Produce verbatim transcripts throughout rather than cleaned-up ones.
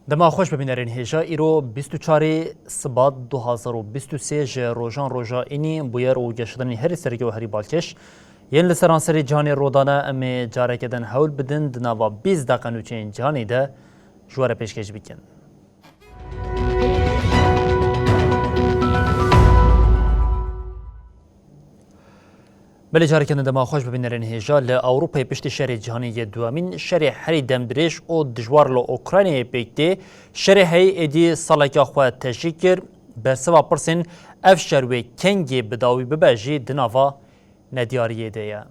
Dema xweş bibînerên hêja, îro bîst û çarê Sibat du hazar û bîst û sê ji rojan roja înî bûyer û geşedanên herî sereke û herî balkêş yên li seranserê cîhanê rodane, em ê careke din hewl bidin di nava bîst deqa nûçeyên cîhanê de ji we re pêşkêş bikin. Belê, careke din dema xweş bibînerên hêja. Li Ewropayê piştî şerê cîhanî yê duemîn, şerê herî demdirêj û dijwar li Ukraynayê pêk tê. Şerê heyî êdî saleke xwe teşî kir. Bersiva pirsên ev şer wê kengê bi dawî bibe jî di nava nediyariyê de ye.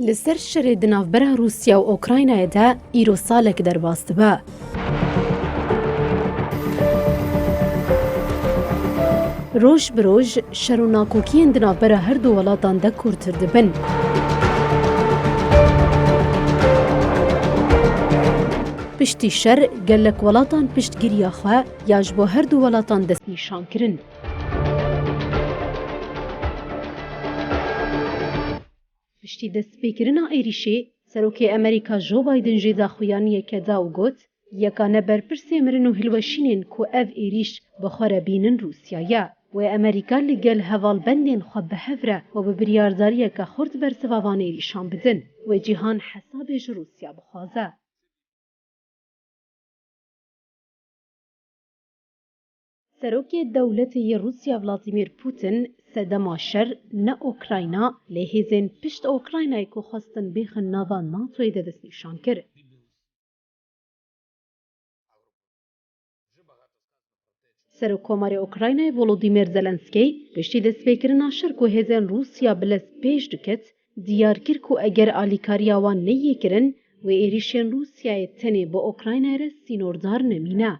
Li ser şerê di navbera Rûsya û Ukraynayê de îro salek derbas dibe. Roj bi roj şer û nakokiyên di navbera her du welatan de kûrtir dibin. Piştî şer, gelek welatan piştgiriya xwe ya ji bo her du welatan destnîşan kirin. Piştî destpêkirina êrîşê, Serokê Amerîka Joe Biden jê daxuyaniyeke da û got, yekane berpirsê mirin û hilweşînên ku ev êrîş bi xwe re bînin Rûsya ye. Wê Amerîka li gel hevalbendên xwe bi hev re û bi biryardariyeke xurt bersiva van êrîşan bidin. Wê cîhan hesabê ji Rûsya bixwaze. Serokê dewletê yê Rûsya Vladimir Putin sedema şer ne Ukrayna, lê hêzên pişt Ukraynayê ku xwestin bêxin nava NATOyê de destnîşan kir. Serokkomarê Ukraynayê Volodymyr Zelenskî piştî destpêkirina şer ku hêzên Rûsya bi lez pêş diket, diyar kir ku eger alîkariya wan neyê kirin, wê êrîşên Rûsyayê tenê bi Ukraynayê re sînordar nemîne.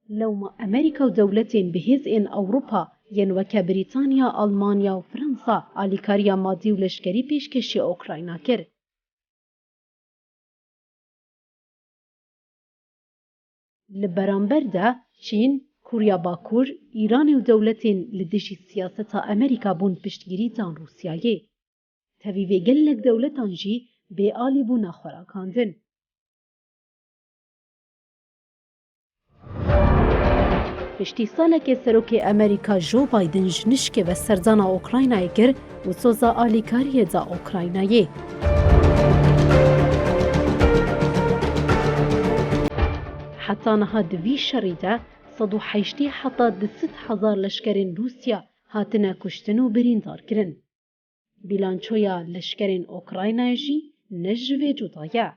Lewma Amerîka û dewletên bihêz ên Ewropa yên weke Brîtanya, Almanya û Fransa alîkariya madî û leşkerî pêşkêşî Ukrayna kir. Li beramber de Çîn, Kûriya Bakur, Îranê û dewletên li dijî siyaseta Amerîka bûn piştgirî dan Rûsyayê. Tevî vê gelek dewletan jî bêalî bûna xwe rakandin. Piştî salekê Serokê Amerîka Joe Biden ji nişkê ve serdana Ukraynayê kir û soza alîkariyê da Ukraynayê. Heta niha di vî şerî de sed û heştê heta du sed hezar leşkerên Rûsya hatine kuştin û birîndar kirin. Bîlançoya leşkerên Ukraynayê jî ne ji vê cuda ye.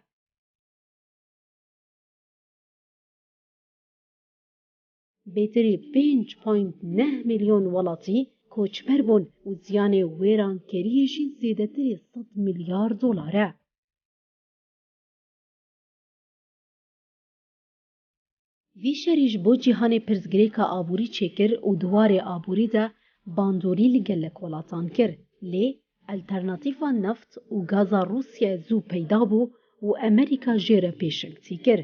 Bêtirî pênc point neh milyon welatî koçber bûn û ziyanê wêrankeriyê jî zêdetirî sed milyar dolar e. Vî şerî ji bo cîhanê pirsgirêka aborî çêkir û di warê aborî de bandorî li gelek welatan kir. Lê alternatîfa neft û gaza Rûsya zû peyda bû û Amerîka jê re pêşengtî kir.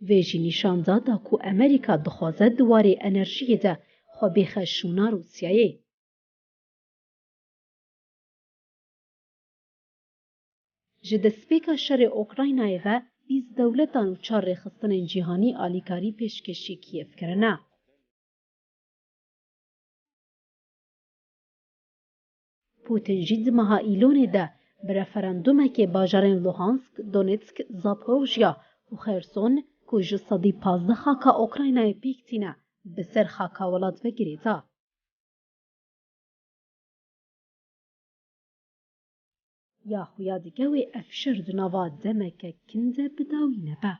Vê jî nîşan da da ku Amerîka dixwaze di warê enerjiyê de xwe bêxe şûna Rûsyayê. Ji destpêka şerê Ukraynayê ve bîst dewletan û çar rêxistinên cîhanî alîkarî pêşkêşî Kîev kirine. Putin jî di meha Îlonê de bi referandumekê bajarên Luhansk, Donetsk, Zaporojya û Xerson ku ji sedî pazdeh xaka Ukraynayê pêk tîne, bi ser xaka welat ve girê da. Ya xuya dike wê ev şer di nava demeke kin de bi dawî nebe.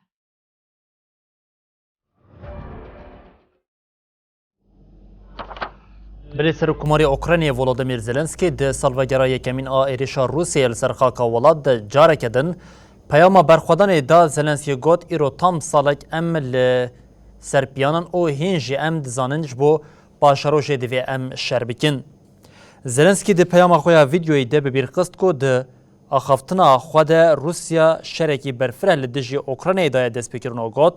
Belê Serokkomarê Ukraynayê Volodymyr Zelensky di salvegera yekemîn a êrişa Rûsyayê li ser xaka welat de careke din peyama berxwedanê da. Zelensky got, îro tam salek em li ser piyan in û hîn jî em dizanin ji bo paşerojê divê em şer bikin. Zelensky di peyama xwe ya vîdyoyî de bi bîr xist ku di axaftina xwe de Rûsya şerekî berfireh li dijî Ukraynayê daye destpêkirin û got,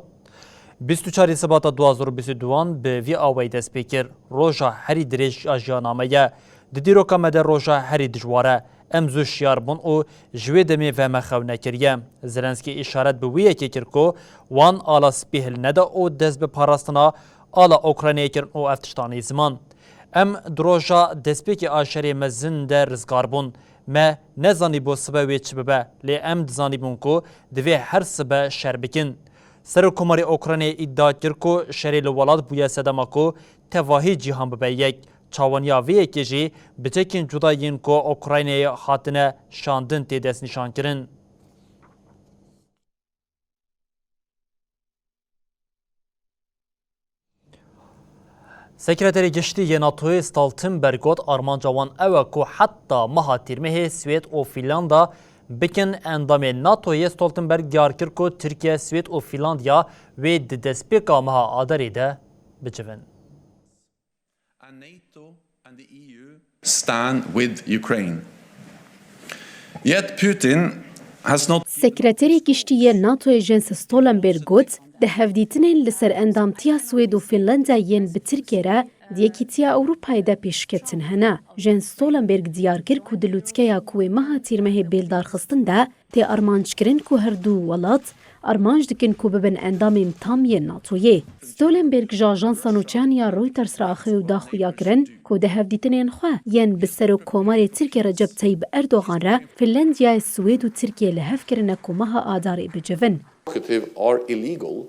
bîst û çarê Sibata du hazar û bîst û duan bi vî awayî dest pê kir. Roja herî dirêj a jiyana me ye. Di dîroka me de roja herî dijwar e. Em zû şiyar bûn û ji wê demê ve me xew nekiriye. Zelensky îşaret bi wî yekê kir ku wan ala spî hilneda û dest bi parastina ala Ukraynayê kirin û ev tişt anî ziman. Em di roja destpêkê a şerê mezin de rizgar bûn. Me nezanîbû sibe wê çi bibe, lê em dizanîbûn ku divê her sibe şer bikin. Serokkomarê Ukraynayê îdia kir ku şerê li welat bûye sedema ku tevahî cîhan bibe yek. Çawaniya vê yekê jî biçekên cuda yên ku Ukraynayê hatine şandin tê destnîşankirin. Sekreterê Giştî yê NATOyê Stoltenberg got, armanca wan ew e ku heta meha Tîrmehê Swêd û Fînlanda bikin endamê NATOyê. Stoltenberg diyar kir ku Tirkiye, Swêd û Fînlandiya wê di destpêka meha Adarê de bicivin. And NATO and the E U stand with Ukraine. Yet Putin has not Sekreterê Giştî yê NATOyê Jens Stoltenberg got, di hevdîtinên li ser endamtiya Swêd û Fînlandya yên bi Tirkiyê re di Yekîtiya Ewropayê de pêşketin hene. Jens Stoltenberg diyar kir ku di lûtkeya ku wê meha Tîrmehê bê lidarxistin de tê armanckirin ku her du welat armanc dikin ku bibin endamên tam yên NATOyê. Stoltenberg ji ajansa nûçeyan ya Reuters re axivî û da xuyakirin ku di hevdîtinên xwe yên bi Serokkomarê Tirkiyê Recep Tayyip Erdogan re Finlandiyayê, Swêd û Tirkiyê li hev kirine ku meha Adarê bicivin. Are illegal,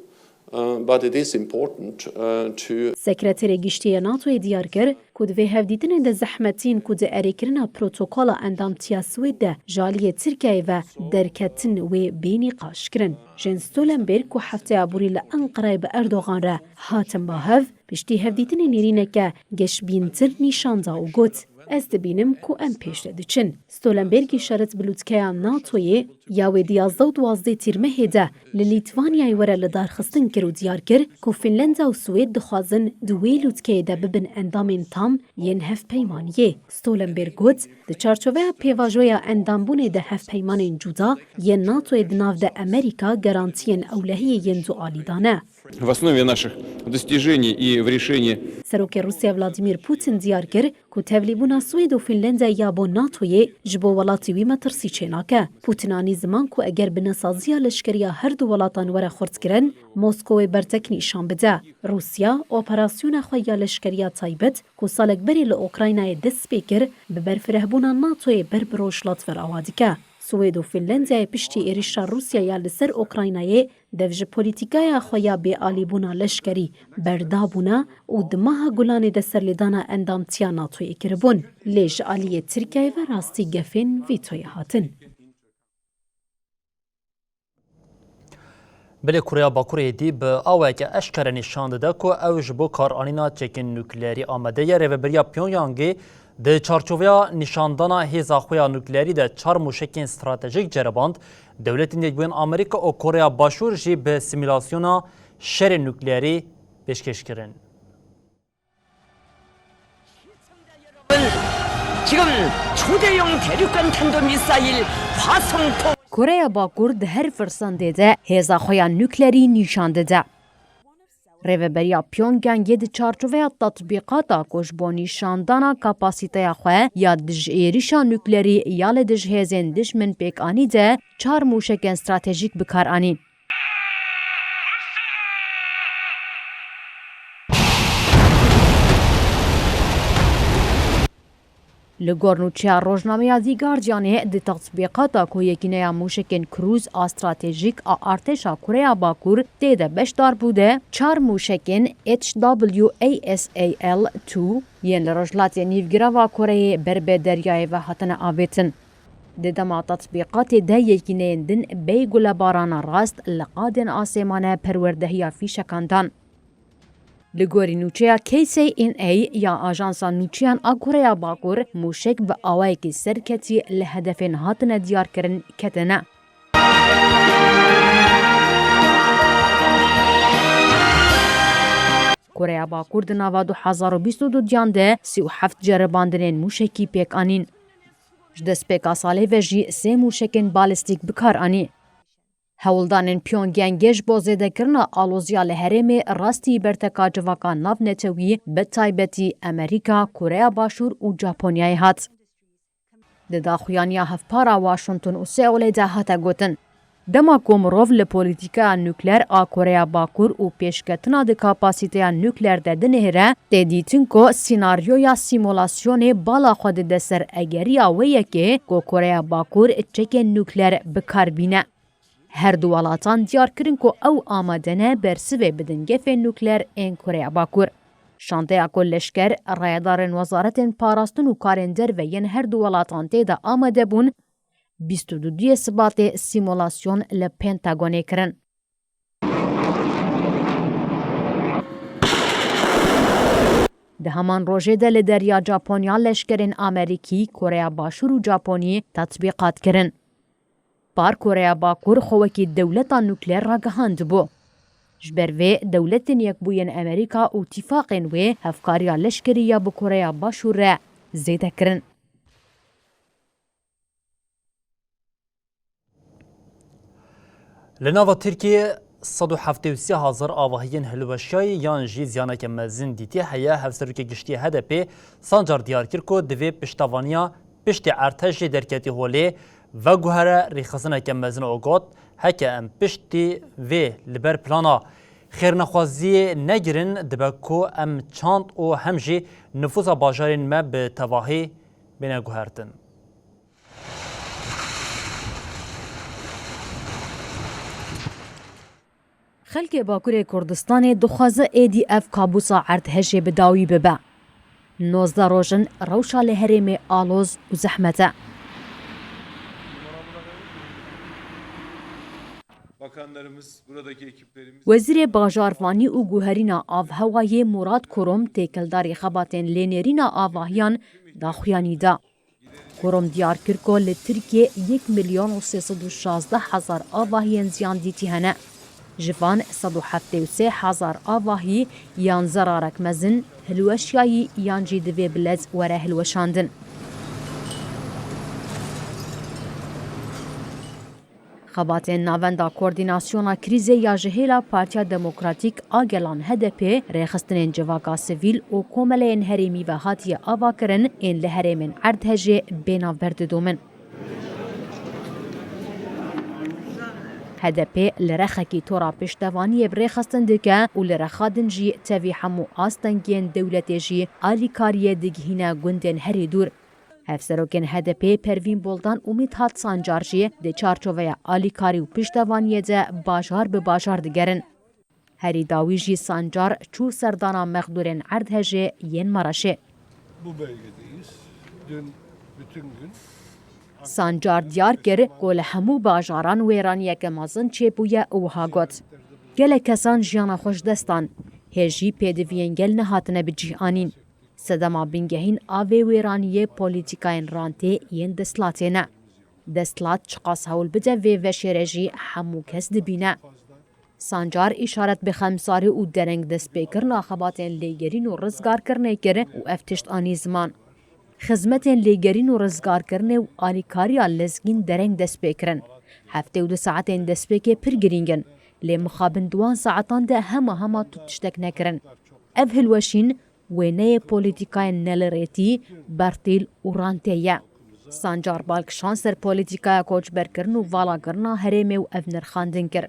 uh, but it is important, uh, to Sekreterê Giştî yê NATOyê diyar kir ku di vê hevdîtinê de zehmetiyên ku di erêkirina protokola endamtiya Swêd de ji aliyê Tirkiyeyê ve derketin wê bê nîqaşkirin. Jens Stoltenberg ku hefteya borî li Enqereyê bi Erdogan re hatin ba hev, piştî hevdîtinê nêrîneke geşbîntir nîşan da û got, Ez dibînim ku em pêş de diçin. Stoltenberg îşaret bi lûtkeya NATOyê ya wê di yazdeh û duwazdeh Tîrmehê de li Lîtvanyayê were lidarxistin kir û diyar kir ku Fînlanda û Swêd dixwazin di wê lûtkeyê de bibin endamên tam yên hevpeymaniyê. Stoltenberg got, di çarçoveya pêvajoya endambûnê de hevpeymanên cuda yên NATOyê di nav de Amerîka garantiyên ewlehiyê yên dualî dane. В основе наших достижений и в решении Serokê Rûsya Vladimir Putin diyar kir ku tevlîbûna Swêd û Fînlandiyayê ya bo NATOyê ji bo welatê wî metirsî çênake. Putin anî ziman ku eger binesaziya leşkerî ya her du welatan were xurtkirin, Moskowê bertek nîşan bide. Rûsya operasyona xwe ya leşkerî ya taybet ku salek berê li Ukraynayê dest pê kir, bi berfirehbûna NATOyê ber bi Rojhilat ve re awa dike. Swêd û Fînlandiyayê piştî êrişa Rûsya ya li ser Ukraynayê dev ji polîtîkaya xwe ya bêalîbûna leşkerî berdabûne û di meha Gulanê de serlêdana endamtiya NATOyê kiribûn. Lê ji aliyê Tirkiyeyê ve rastî gefên vîtoyê hatin. Belê Koreya Bakurê êdî bi awayeke eşkere nîşan dide ku ew ji bo karanîna çekên nukleerî amade ye. Rêveberiya Pyongyangê di çarçoveya nîşandana hêza xwe ya nukleerî de çar mûşekên stratejîk ceriband. Dewletên Yekbûyên Amerîka û Koreya Başûr jî bi simulasyona şerê nukleerî pêşkêş kirin. 지금 초대형 대륙간 탄도미사일 화성포 Koreya Bakur di her firsendê de hêza xwe ya nukleerî nîşan dide. Rêveberiya Pyongyangê di çarçoveya tatbîqata ku ji bo nîşandana kapasîteya xwe ya dij êrişa nukleerî ya li dij hêzên dijmin pêk anî de çar mûşekên stratejîk bi kar anîn. Li gor nûçeya rojnameya The Guardianê, di tatbîqata ku yekîneya mûşekên krûz a stratejîk a artêşa Koreya Bakur tê de beşdar bû de, çar mûşekên H W A S A L two yên li rojhilatê nîvgirava Koreyê ber bi deryayê ve hatine avêtin. Di dema tatbîqatê de yekîneyên din bêyî gulebarana rast li qadên asêmane perwerdehiya fîşekan dan. Li gorî nûçeya K C N A ya Ajansa Nûçeyan a Koreya Bakur, mûşek bi awayekî serketî li hedefên hatine diyarkirin ketine. Koreya Bakur di nava du hezar û bîst û duyan de sî û heft ceribandinên mûşekî pêk anîn. Ji destpêka salê ve jî sê mûşekên balîstîk bi kar anî. Hewldanên Pyongyangê ji bo zêdekirina aloziya li herêmê rastî berteka civaka navnetewî, bi taybetî Amerîka, Koreya Başûr û Japonyayê hat. Di daxuyaniya hevpara Washington û Seolê de hate gotin, dema ku mirov li polîtîkaya nukleer a Koreya Bakur û pêşketina di kapasîteya nukleer de dinihêre, tê dîtin ku sînaryoya sîmulasyonê bala xwe dide ser egeriya wê yekê ku Koreya Bakur çekên nukleer bi kar bîne. Her du welatan diyar kirin ku ew amade ne bersivê bidin gefên nukleer ên Koreya Bakur. Şanteya ku leşker, rayedarên wezaretên parastin û karên derve yên her du welatan tê de amade bûn, bîst û duyê Sibatê sîmulasyon li Pentagonê kirin. Di heman rojê de li derya Japonya leşkerên Amerîkî, Koreya Başûr û Japonî tetbîqat kirin. Par Koreya Bakur xwe wekî dewleta nukleer ragihandibû. Ji ber vê, Dewletên Yekbûyên Amerîka û tîfaqên wê hevkariya leşkerî ya bi Koreya Başûr re zêde kirin. Li nava Tirkiyê sed û heftê û sê hezar avahiyên hilweşiyayî yan jî ziyaneke mezin dîtî heye. Hevserokê Giştî H D P Sancar diyar kir ku divê piştevaniya piştî erdhejê derketî holê veguhere rêxistineke mezin û got, heke em piştî vê li ber plana xêrnexwaziyê negirin, dibe ku em çand û hem jî nifûsa bajarên me bi tevahî bêne guhertin. Xelkê Bakurê Kurdistanê dixwaze êdî ev kabûsa erdhejê bi dawî bibe. Nozdeh roj in rewşa li herêmê aloz û zehmet e. Bakanlarımız, buradaki ekiplerimiz Wezîrê Bajarvanî û Guherîna Avhewayê Murat Kurum têkildarî xebatên lênêrîna avahiyan daxuyanî da. Kurum diyar kir ku li Tirkiyê yek milyon û sê sed û şazdeh hezar avahiyên ziyan dîtî hene. Ji van sed û heftê û sê hezar avahî yan zerarek mezin hilweşiyayî yan jî divê bi lez were hilweşandin. Xebatên Navenda Koordînasyona Krîzê ya ji hêla Partiya Demokratîk a Gelan H D P, rêxistinên civaka sivîl û komeleyên herêmî ve hatiye avakirin ên li herêmên erdhejê bê navber didomin. H D P li rexekî tora piştevaniyê bi rêxistin dike û li rexa din jî tevî hemû astengiyên dewletê jî alîkariyê digihîne gundên herî dûr. Hevserokên H D P Pervîn Buldan û Mithat Sancar jî di çarçoveya alîkarî û piştevaniyê de bajar bi bajar digerin. Herî dawî jî Sancar çû serdana mexdûrên erdhejê yên Mereşê. Bu bölgedeyiz. Dün bütün gün Sancar diyar kir ku li hemû bajaran wêraniyeke mezin çêbûye û wiha got, gelek kesan jiyana xwe ji dest dan, hê jî pêdiviyên gel nehatine bi cih anîn. Sedema bingehîn a vê wêraniyê polîtîkayên rantê yên desthilatê ne. Desthilat çiqas hewl bide vê veşê re jî hemû kes dibîne. Sancar îşaret bi xemsarî û dereng destpêkirina xebatên lêgerîn û rizgarkirinê kir û ev tişt anî ziman. Xizmetên lêgerîn û rizgarkirinê û alîkariya lezgîn dereng dest pê kirin. Heftê û du saetên destpêkê pir girîng in, lê mixabin di wan saetan de hema hema tu tiştek nekirin. Ev hilweşîn wêneyê polîtîkayên nelirêtî, bertîl û rantê ye. Sancar bal kişand ser polîtîkaya koçberkirin û valakirina herêmê û ev nirxandin kir,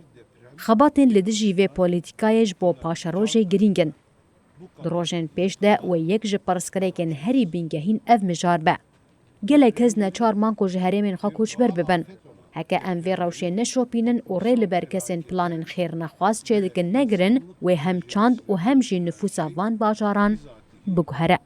xebatên li dijî vê polîtîkayê ji bo paşerojê girîng in. Di rojên pêş de wê yek ji pirsgirêkên herî bingehîn ev mijar be. Gelek kes neçar man ku ji herêmên xwe koçber bibin. Heke em vê rewşê neşopînin û rê li ber kesên planên xêrnexwaz çêdikin negirin, wê hem çand û hem jî nifûsa van bajaran biguhere.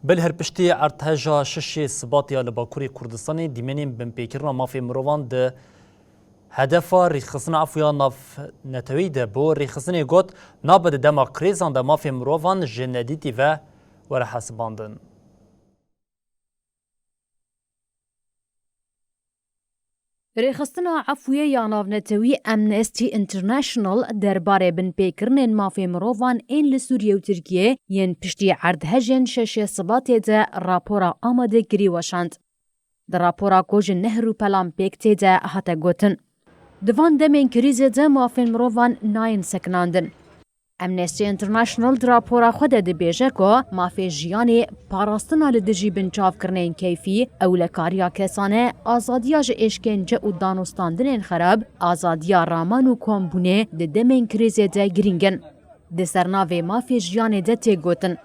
Belher piştî erdheja şeşê Sibatê ya li Bakurê Kurdistanê dîmenên binpêkirina mafê mirovan di Hedefa rêxistina efûya navnetewî de bû. Rêxistinê got, nabe di dema krîzan de mafê mirovan ji nedîtî ve were hesibandin. Rêxistina Efûyê ya Navnetewî Amnesty International derbarê binpêkirinên mafê mirovan ên li Sûriyê û Tirkiyê yên piştî erdhejên şeşê Sibatê de rapora amadekirî weşand. Di rapora ku ji neh rûpelan pêk tê de hate gotin, di van demên krîzê de mafên mirovan nayên sekinandin. Amnesty International di rapora xwe de dibêje ku mafê jiyanê, parastina li dijî binçavkirinên keyfî, ewlekariya kesane, azadiya ji êşkence û danûstandinên xerab, azadiya raman û kombûnê di demên krîzê de girîng in. Di ser navê mafê jiyanê de tê gotin.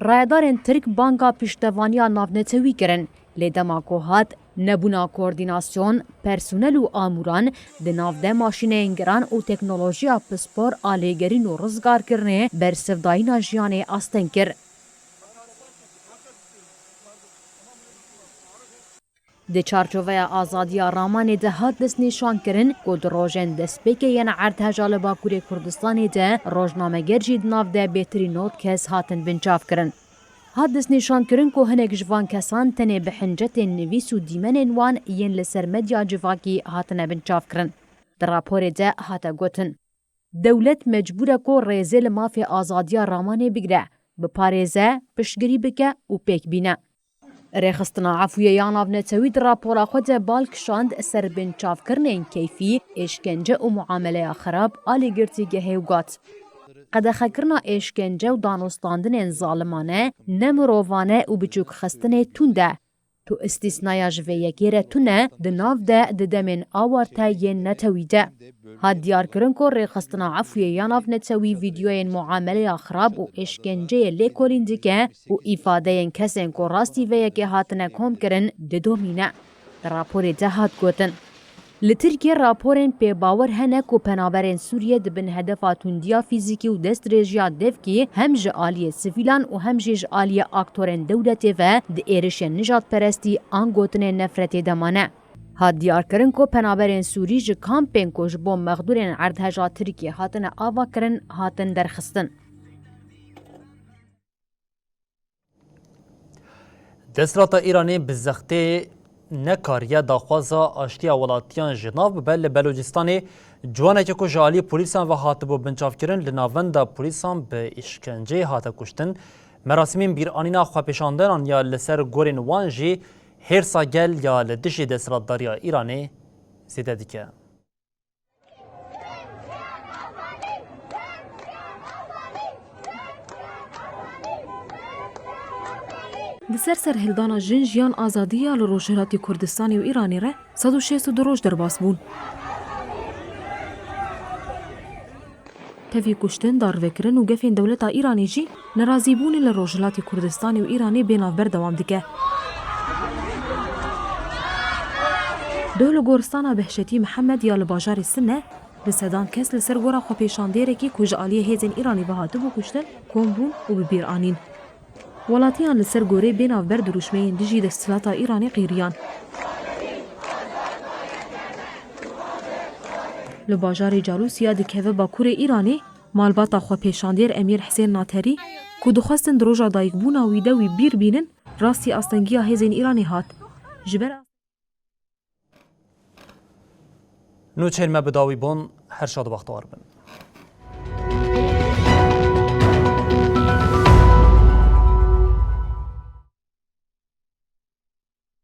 Rayedarên Tirk banga piştevaniya navnetewî kirin, lê dema ku hat, nebûna koordînasyon, personel û amûran di nav de maşîneyên giran û teknolojiya pispor a lêgerîn û rizgarkirinê bersivdayîna jiyanê asteng kir. Di çarçoveya azadiya ramanê de hat destnîşankirin ku di rojên destpêkê yên erdheja li Bakurê Kurdistanê de rojnameger jî di nav de bêtirî nod kes hatin binçavkirin. Hat destnîşankirin ku hinek ji van kesan tenê bi hincetên nivîs û dîmenên wan yên li ser medya civakî hatine binçavkirin. Di raporê de hate gotin, dewlet mecbûr e ku rêzê li mafê azadiya ramanê bigire, biparêze, piştgirî bike û pêk bîne. Rêxistina Efûyê ya Navnetewî di rapora xwe de bal kişand ser binçavkirinên keyfî, êşkence û muameleya xerab a li girtîgehê û got, qedexekirina êşkence û danûstandinên zalimane, nemirovane û biçûkxistinê tund e. Tu îstîsnaya ji vê yekê re tune di nav de di demên awarte yên netewî de. Hat diyarkirin ku Rêxistina Efûyê ya Navnetewî vîdyoyên muameleya xirab û êşkenceyê lêkolîn dike û îfadeyên kesên ku rastî vê yekê hatine komkirin didomîne. Di raporê de hat gotin, li Tirkiyê raporên pêbawer hene ku penaberên Sûriyê di bin hedefa tundiya fîzîkî û destdirêjiya devkî hem ji aliyê sivîlan û hem jî ji aliyê aktorên dewletê ve di êrişên nijadperestî an gotinên nefretê de mane. Hat diyarkirin ku penaberên Sûrî ji kampên ku ji bo mexdûrên erdheja Tirkiyê hatine avakirin, hatin derxistin. Desthilatdara Îranê bi zextê nekariye daxwaza aştiya welatiyan ji nav bibe. Li Belûcistanê ciwanekî ku ji alî polîsan ve hatibû binçavkirin, li navenda polîsan bi îşkenceyê hate kuştin. Merasîmên bîranîna xwepêşandenan ya li ser gorên wan jî hêrsa gel ya li dijî desthilatdariya Îranê zêde dike. Di ser serhildana Jin, Jiyan, Azadî ya li Rojhilatê Kurdistanê û Îranê re sed û şêst û du roj derbas bûn. Tevî kuştin, darvekirin û gefên dewleta Îranê jî nerazîbûnê li Rojhilatê Kurdistanê û Îranê bê navber dewam dike. Doh li goristana Behşetî Mihemed ya li bajarê Sine, bi sedan kes li ser gora xwepêşandêrekî ku ji aliyê hêzên Îranê ve hatibû kuştin, kom bûn û bi bîr anîn. Welatiyan li ser gorê bê navber dirûşmeyên dijî desthilata Îranê qîriyan. Li bajarê Calûsiya dikeve bakurê Îranê, malbata xwepêşandêr Emîr Hisên Naterî, ku dixwestin di roja dayikbûna wî de wî bîr bînin, rastî astengiya hêzên Îranê hat. Ji ber Nûçeyên me bi dawî bûn, her şad û bextewar bin.